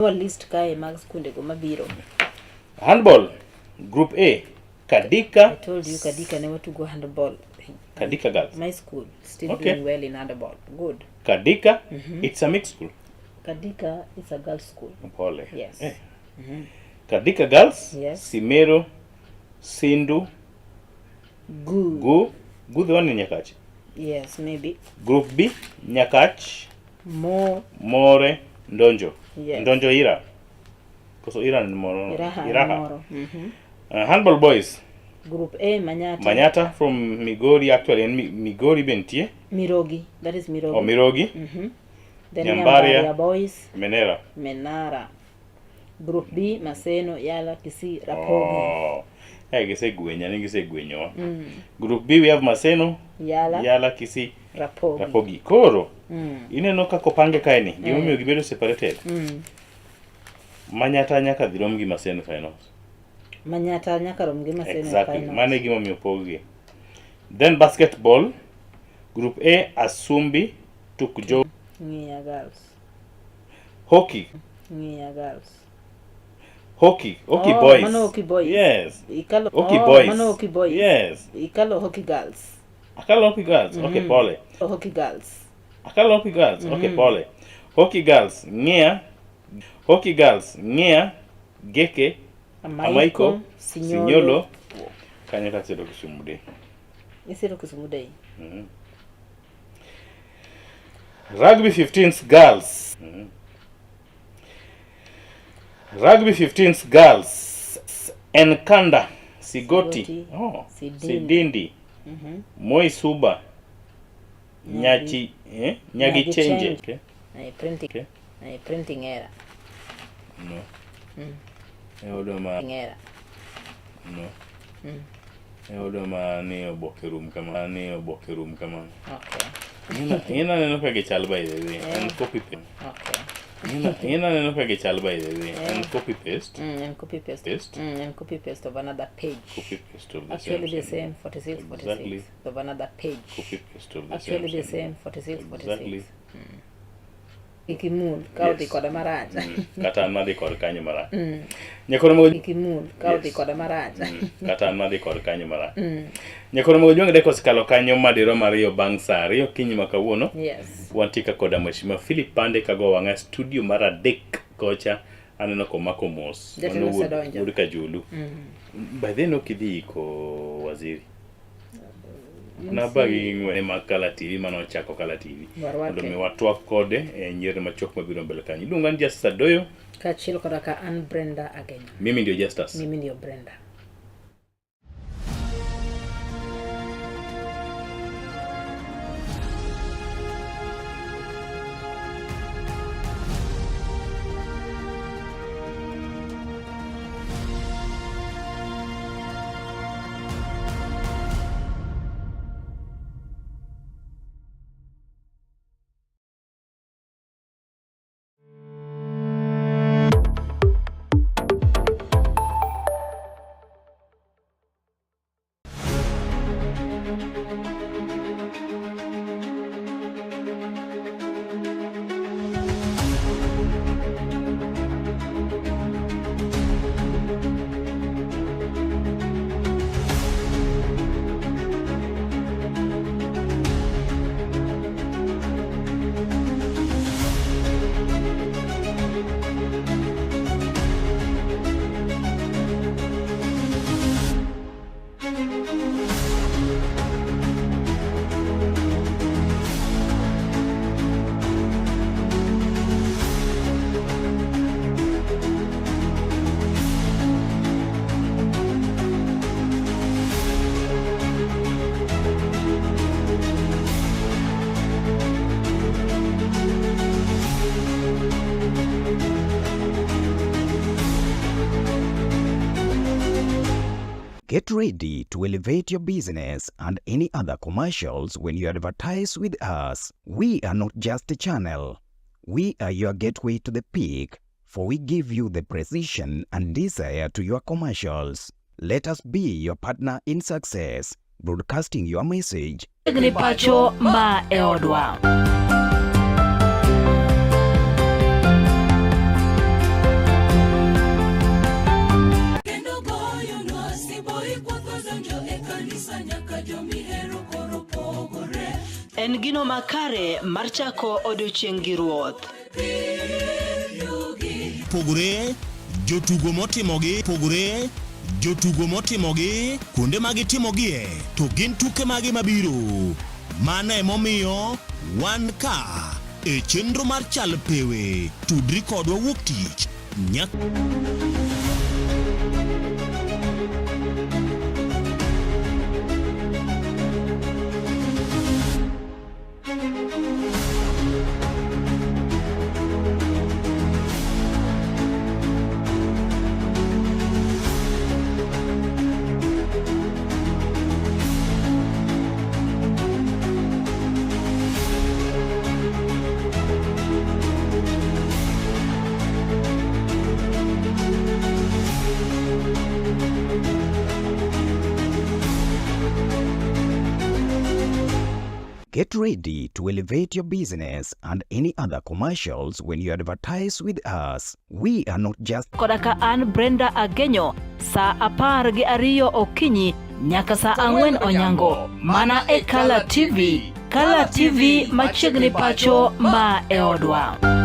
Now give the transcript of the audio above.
Wa list kae mag skunde go mabiro. Handball Group A Kadika. I told you Kadika ne watugo handball. Kadika Girls. My school still doing well in handball. Good. Kadika, it's a mixed school. Kadika is a girls school. Pole. Yes. Eh. Kadika Girls, Yes. Simero, Sindu, Gu. Gu, Gu the one in Nyakach. Yes, maybe. Group B, Nyakach, Mo. More, Ndonjo. Yes. Ndonjo Ira. Koso Ira ni moro. Iraha. Iraha. Moro. Mhm. Handball boys, Group A Manyata. Manyata from Migori actually en Migori bentie. Mirogi. That is Mirogi. O Mirogi. Then Nyambaria. Nyambaria Boys. Menera. Menara. Group B Maseno, Yala, Kisii, Rapogi. Oh. Eh, gisegwenya, ni gisegwenyowa. Group B we have Maseno, Yala, Yala, Kisii, Rapogi. Rapogi. Koro, ineno kaka opange kae ni, gimomiyo gibedo separated. Manyata nyaka dhi rom gi Maseno finals. Manyata nyaka rom gi Maseno e Exactly. finals. Mano e gimomiyo opog-gi. Then basketball, Group A Asumbi, Tukjo, Ng'iya Girls. Hockey, Ng'iya Girls. Hockey, Hockey Oh, Boys. mano Hockey Boys. Yes. Ikalo, Hockey oh, Boys. Mano Hockey Boys. Yes. Ikalo Hockey Girls. Akalo Hockey Girls. Okay, pole. Hockey Girls. Akalo Hockey Girls. Okay, pole. Hockey Girls, Ng'ia. Hockey Girls, Ng'ia, Geke, Amaiko, Sinyolo. Sinyolo. Kanyo kasiro Kisumu Day. Isiro Kisumu Day. Rugby 15s Girls. Rugby 15s Girls. Enkanda, Sigoti, Sigoti, oh, Sidindi. Sidindi, Moi Suba, Nyachi, eh? Nyagichenje. Nyagichenje. Okay. Printing. Okay. Printing error. No. E odo ma Error. no. E odo ma ni oboke rum kama, ni oboke rum kama. Okay. Ing'e aneno ka gichal by the way. En copy paste. Okay. Ing'e aneno ka gichal by the way. En copy paste. And copy paste. Paste. And copy paste of another page. Copy paste of the Actually same. the same 46 46 Exactly. of another page. Copy paste of the Actually same. the same 46 46. Exactly. Kik imul ka odhi Yes. koda marach. Kata an madhi kod kanyo marach. Nyakoro mogo Kik imul ka odhi Yes. koda marach. Kata an madhi kod kanyo marach. Nyakoro mogo jwang' deko osekalo kanyo madirom 2 bang' saa 2 okinyi ma kawuono. Yes. Wantie ka koda Mheshimiwa Philip Pande kago wang'a studio mar 3 kocha aneno komako mos. Jatelo Mano wuod- osedonjo. Wuod Kajulu. By then ok idhi iko waziri. Nabagi ng'we mag Kala TV mane ochako Kala TV. Warwake. Mondo mi watwak kode e nyiero machuok mabiro mbele kanyo. Iluonga ni Justus Adoyo, Kaachiel koda ka an Brenda Agenyo. mimi ndio Justus. Mimi ndio Brenda. Get ready to elevate your business and any other commercials when you advertise with us. We are not just a channel. We are your gateway to the peak, for we give you the precision and desire to your commercials. Let us be your partner in success, broadcasting your message Chiegni pacho ma e odwa. En gino makare mar chako odiochieng' gi Ruoth. Pogore jotugo motimogi pogore jotugo motimogi kuonde ma gitimogie to gin tuke mage mabiro. Mano emomiyo wan ka e chenro mar chal pewe. Tudri kodwa wuok tich nyaka Get ready to elevate your business and any other commercials when you advertise with us. We are not just Koda ka an Brenda Agenyo saa 12 okinyi nyaka saa 4 onyango mana e Kala TV. Kala TV machiegni pacho ma e odwa.